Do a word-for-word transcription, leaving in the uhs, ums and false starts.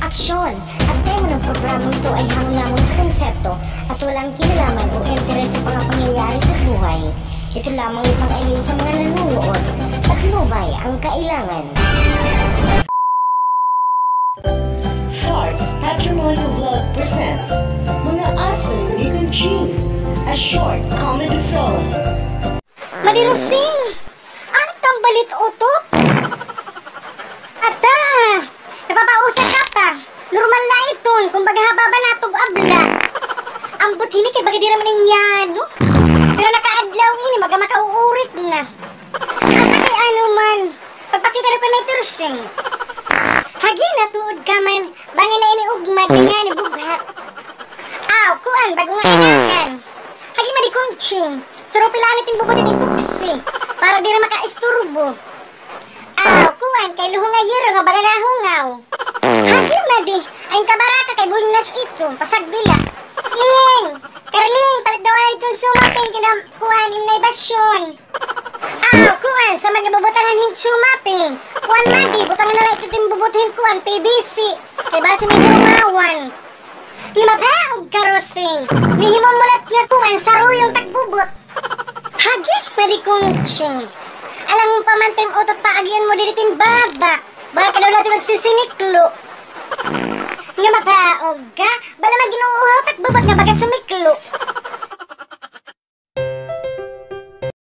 Aksyon! Ang tema ng programang ito ay hango lamang sa konsepto at walang kinalaman o interes sa mga pangyayari sa buhay. Ito lamang ay pang-aliw sa mga nanonood. Patnubay ang kailangan. Farts Patrimonial Vlog presents Mga Asoy ni Conching, a short comedy film. Madi Rosing, ano it am balit utot? Ata, napapausa ka pa. Normal na iton, kumbaga haba ba natog abla. Ambot hini kay baga diri man inyano. Pero nakaadlaw ini, baga makauurit na. Ata kay ano man, pagpakita daw ko na ito, Rosing. Hagi, natuod ka man, bangin na ini ugma, di nga ni bughat. Aw, kuan, bag-o nga anakan. Hagi, Madi Conching, surupi la anay it im bubot hit im puksi, para diri makaisturbo. Aw, kuan, kay luho nga yero nga baga nahungaw. Hagi, Madi, ay, kabaraka kay buhin na ito, pasagbi la. Ling! Carling, palit daw anay iton sumaping kina kuan, Inday Basyon. Aw, kuan, samad nga bubutangan hin sumaping. Kuan, Madi, butangan na la ito it im bubot hin kuan, P V C. Kay basi may hungawan. Nga mapaog ka, Rosing. Nahimo mo la it nga kuan, saruyong tagbubot. Hagi, Madi Conching. Alangan pa man it im utot, paagian mo diri it im baba. Baga ka daw la ito nagsisiniklo. Nga mapaog ka? Bala man gin-uuhaw it ak bubot nga baga sumiklo.